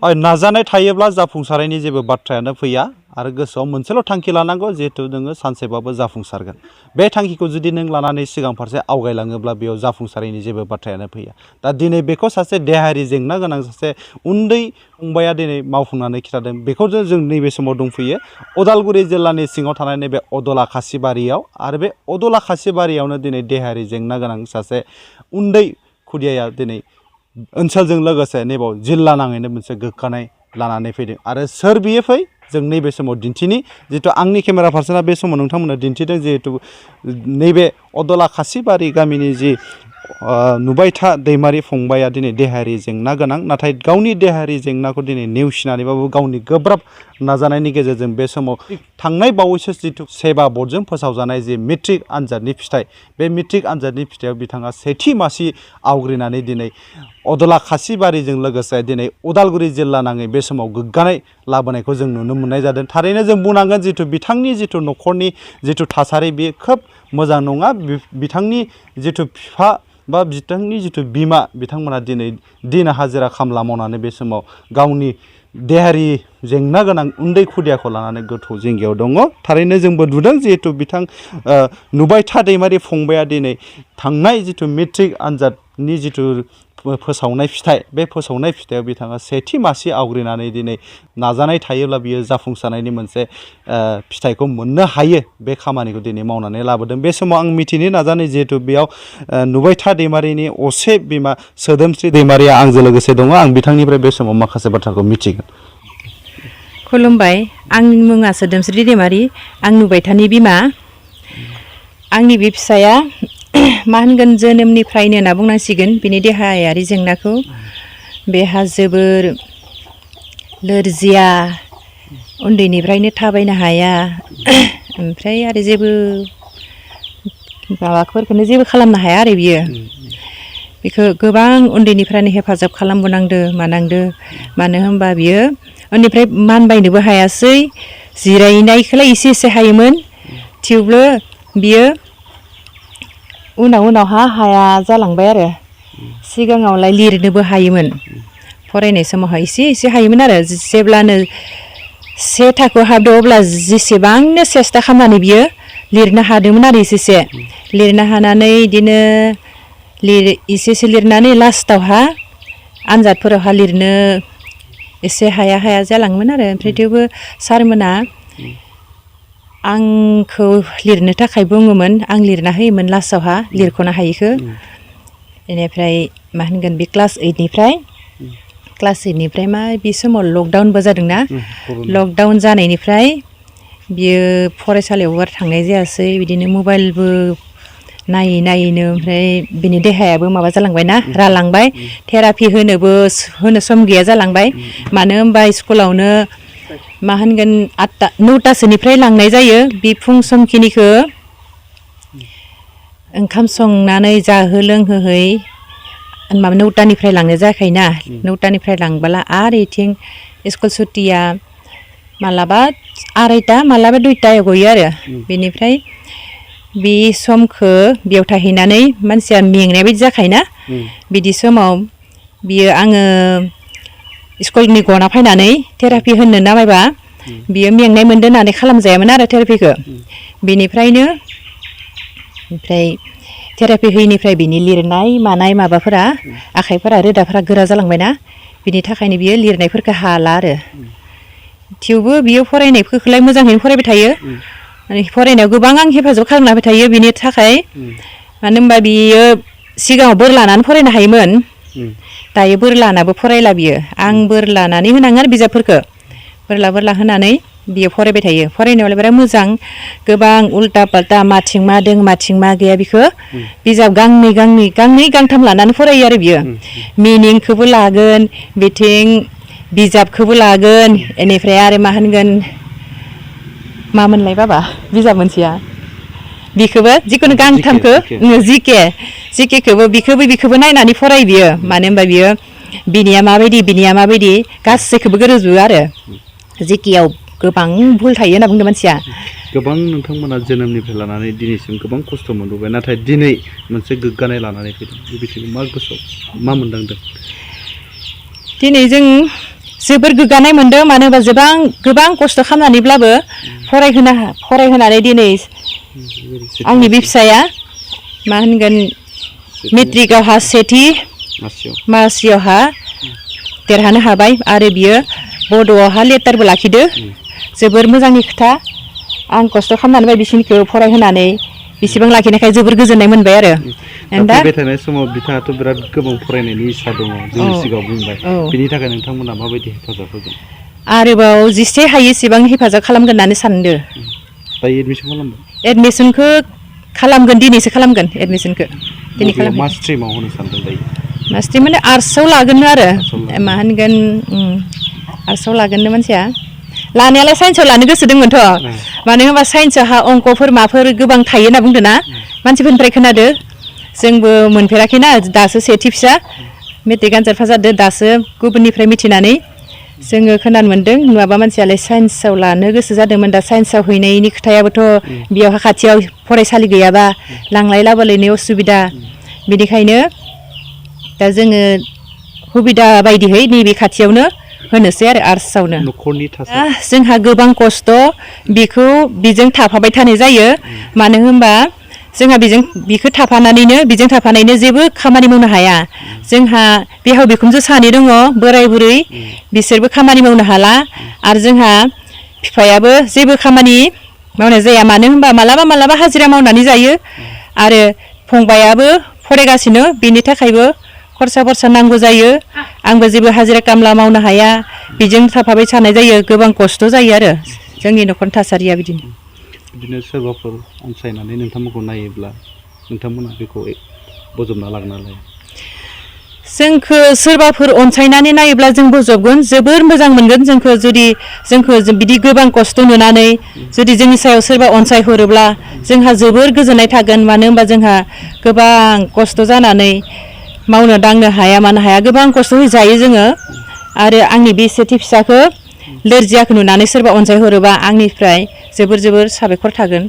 नाजानाय थायोब्ला जाफुंसारनायनि जेबो बाथ्रायानो फैया आरो गोसोआव मोनसेल' थांखि लानांगौ जिहेतु नोङो सानसेबाबो जाफुंसारगोन बे थांखिखौ जुदि नों लानानै सिगां फारसे आवगायलाङोब्ला बेयाव जाफुंसारनायनि जेबो बाथ्रायानो फैया दा दिनै बेखौ सासे देहायारि जेंना गोनां सासे उन्दै फंबाया दिनै मावफुंनानै खिथादों बेखौ जों नैबे समाव दंफैयो उदालगुरि जिल्लानि सिङाव थानाय नैबे अदला खासिबारियाव आरो बे अदला खासिबारियावनो दिनै देहायारि जेंना गोनां सासे उन्दै खुदियाया दिनै ओनसोलजों लोगोसे नैबाव जिल्ला नाङैनो मोनसे गोग्गानाय लानानै फैदों आरो सोर बियो फै जों नैबे समाव दिन्थिनि जितु आंनि केमेरा पार्सना बे समाव नोंथांमोननो दिन्थिदों जिहेतु नैबे अदला खासिबारि गामिनि जि नुबायथा दैमारि फंबाया दिनै देहायारि जेंना गोनां नाथाय गावनि देहायारि जेंनाखौ दिनै नेवसिनानैबाबो गावनि गोब्राब नाजानायनि गेजेरजों बे समाव थांनाय बावैसो जितु सेबा बर्डजों फोसावजानाय जि मेट्रिक आनजादनि फिथाइ बे मेट्रिक आनजादनि फिथाइयाव बिथाङा सेथि मासि आवग्रिनानै दिनै अदला खासिबारिजों लोगोसे दिनै उदालगुरि जिल्ला नाङै बे समाव गोग्गानाय लाबोनायखौ जों नुनो मोननाय जादों थारैनो जों बुंनांगोन जितु बिथांनि जितु न'खरनि जितु थासारि बेयो खोब मोजां नङा बिथांनि जितु बिफा बा बिथांनि जितु बिमा बिथांमोना दिनै दिन हाजिरा खामला मावनानै बे समाव गावनि देहायारि जेंना गोनां उन्दै खुदियाखौ लानानै गोथौ जिंगायाव दङ थारैनो जोंबो नुदों जिहेतु बिथां नुबायथा दैमारि फंबाया दिनै थांनाय जितु मेट्रिक आनजादनि जितु फोसावनाय फिथाइ बे फोसावनाय फिथाइयाव बिथाङा सेथि मासि आवग्रिनानै दिनै नाजानाय थायोब्ला बियो जाफुंसारनायनि मोनसे फिथाइखौ मोननो हायो बे खामानिखौ दिनै मावनानै लाबोदों बे समाव आं मिथिनो नाजानाय जिहेतु बेयाव नुबायथा दैमारिनि असे बिमा सोदोमस्रि दैमारिया आंजों लोगोसे दङ आं बिथांनिफ्राय बे समाव माखासे बाथ्राखौ मिथिगोन खुलुमबाय आंनि मुङा सोदोमस्रि दैमारि आं नुबायथानि बिमा आंनि बे फिसाया मा होनगोन जोनोमनिफ्रायनो होनना बुंनांसिगोन बिनि देहायारि जेंनाखौ बेहा जोबोर लोरजिया उन्दैनिफ्रायनो थाबायनो हाया ओमफ्राय आरो जेबो माबाफोरखौनो जेबो खालामनो हाया आरो बियो बेखौ गोबां उन्दैनिफ्रायनो हेफाजाब खालामबोनांदो मानांदो मानो होनबा बियो उन्दैनिफ्राय मानबायनोबो हायासै जिरायनायखौलाय एसे एसे हायोमोन थेवबो बियो उनावहा हाया जालांबाय आरो सिगाङावलाय लिरनोबो हायोमोन फरायनाय समावहाय एसे एसे हायोमोन आरो जेब्लानो से थाखोआव हाबदो अब्ला जेसेबांनो सेस्था खालामनानै बियो लिरनो हादोंमोन आरो एसे लिरनो हानानै बिदिनो एसे लिरनानै लास्टावहा आनजादफोरावहा लिरनो एसे हाया जालाङोमोन आरो ओमफ्राय थेवबो सारमोना आंखौ लिरनो थाखाय बुङोमोन आं लिरना होयोमोन लास्टावहा लिरख'नो हायिखौ बेनिफ्राय मा होनगोन बे क्लास 8निफ्राय मा बे समाव लकडाउनबो जादोंना लकडाउन जानायनिफ्राय बियो फरायसालियाव बारा थांनाय जायासै बिदिनो मबाइलबो नायैनो ओमफ्राय बिनि देहायाबो माबा जालांबायना रालांबाय थेरापि होनो सम गैया जालांबाय मानो होनबा स्कुलावनो मा होनगोन 9टासोनिफ्राय लांनाय जायो बे फुं समखिनिखौ ओंखाम संनानै जाहो लोंहोहै माबा 9टानिफ्राय लांनाय जायाखैना 9टानिफ्राय लांबोला आरो इथिं स्कुल सुटिया मालाबा 2:30 मालाबा 2टायाव गयो आरो बेनिफ्राय बे समखौ बेयाव थाहैनानै मानसिया मेंनाय बायदि जाखायोना बिदि समाव बियो आङो स्कुलनि गना फैनानै थेरापि होनो नामायबा बियो मेंनाय मोनदों होननानै खालामजायामोन आरो थेरापिखौ बेनिफ्रायनो ओमफ्राय थेरापि होयैनिफ्राय बिनि लिरनाय मानाय माबाफोरा आखाइफोरा रोदाफोरा गोरा जालांबायना बिनि थाखायनो बियो लिरनायफोरखौ हाला आरो थेवबो बियो फरायनायफोरखौलाय मोजाङैनो फरायबाय थायो फरायनायाव गोबां आं हेफाजाब खालामना होबाय थायो बिनि थाखाय मानो होनबा बियो सिगाङाव बोर लानानै फरायनो हायोमोन दायो बोर लानाबो फरायला बियो आं बोर लानानै होनाङो आरो बिजाबफोरखौ बोरला होनानै बियो फरायबाय थायो फरायनायावलाय बिराद मोजां गोबां उल्टा पाल्टा माथिं मा दों माथिं मा गैया बेखौ बिजाब गांनै गांथाम लानानै फरायो आरो बियो मिनिंखौबो लागोन बिथिं बिजाबखौबो लागोन बेनिफ्राय आरो मा होनगोन मा मोनलाय बाबा बिजाब मोनसेया बिखौबो जिखुनु गांथामखौ जिकेखौबो बिखौबो नायनानै फरायो बियो मानो होनबा बियो बिनिया माबायदि गासैखौबो गोरोजोबो आरो जिकेयाव गोबां भुल थायो होनना बुंदों मानसिया गोबां नोंथांमोना जोनोमनिफ्राय लानानै दिनैसिम गोबां खस्थ' मोनबोबाय नाथाय दिनै मोनसे गोग्गानाय लानानै फैदों बे बिथिंखौ मा गोसोआव मा मोनदांदों दिनै जों जोबोर गोग्गानाय मोनदों मानो होनबा गोबां खस्थ' खालामनानैब्लाबो फरायहोनानै दिनै आंनि बे फिसाया मा होनगोन मेट्रिकआवहा सेथि मासियावहा देरहानो हाबाय आरो बियो बड'आवहा लेटारबो लाखिदो जोबोर मोजांनि खोथा आं खस्थ' खालामनानै बिसोरनिखौ फरायहोनानै बेसेबां लाखिनायखाय जोबोर गोजोननाय मोनबाय आरो दा फैबाय थानाय समाव बिथाङाथ' बिराद गोबां फरायनायनि इस्सा दङ जोंनि सिगाङाव बुंबाय बिनि थाखाय नोंथांमोना माबायदि हेफाजाब होगोन आरोबाव जेसे हायो एसेबां हेफाजाब खालामगोन होननानै सानदों दायो एडमिसन खालामबाय एडमिसनखौ खालामगोन दिनैसो खालामगोन एडमिसनखौ दिनै खालामगोन मा स्ट्रिमाव होनो सानदों दायो मा स्ट्रिम माने आर्ट्सआव लागोन आरो मा होनगोन आर्ट्सआव लागोन मानसिया लानायालाय साइन्सआव लानो गोसो दंमोनथ' मानो होनबा साइन्सआवहा अंकफोर माफोर गोबां थायो होनना बुंदों ना मानसिफोरनिफ्राय खोनादो जोंबो मोनफेराखैना दासो सेथि फिसा मेट्रिक आनजाद पास जादों दासो गुबुननिफ्राय मिथिनानै जोङो खोनानो मोन्दों नङाबा मानसियालाय साइन्सआव लानो गोसो जादोंमोन दा साइन्सआव हैनायनि खोथायाबोथ' बेयावहा खाथियाव फरायसालि गैयाबा लांलाय लाबोलायनि असुबिदा बेनिखायनो दा जोङो सुबिदा बायदिहै नैबे खाथियावनो होनोसै आरो आर्ट्सआवनो जोंहा गोबां खस्थ' बेजों थाफाबाय थानाय जायो मानो होनबा जोंहा बिखौ थाफानानैनो जेबो खामानि मावनो हाया जोंहा बिहाव बिखुनजो सानै दङ बोराय बुरै बिसोरबो खामानि मावनो हाला आरो जोंहा बिफायाबो जेबो खामानि मावनाय जाया मानो होनबा मालाबा हाजिरा मावनानै जायो आरो फंबायाबो फरायगासिनो बेनि थाखायबो खरसा नांगौ जायो आंबो जेबो हाजिरा खामला मावनो हाया बेजों थाफाबाय थानाय जायो गोबां खस्थ' जायो आरो जोंनि न'खरनि थासारिया बिदिनो सोरबाफोर अनसायनानै नोंथांमोनखौ नायोब्ला नोंथांमोना बेखौ बजबना लागोन लाया जोंखौ सोरबाफोर अनसायनानै नायोब्ला जों बजबगोन जोबोर मोजां मोनगोन जोंखौ बिदि गोबां खस्थ' नुनानै जुदि जोंनि सायाव सोरबा अनसायहरोब्ला जोंहा जोबोर गोजोननाय थागोन मानो होनबा जोंहा गोबां खस्थ' जानानै मावनो दांनो हाया मानो हाया गोबां खस्थ' जायो जोङो आरो आंनि बे सेथि फिसाखौ लोरजियाखौ नुनानै सोरबा अनसायहरोबा आंनिफ्राय जोबोर साबायखर थागोन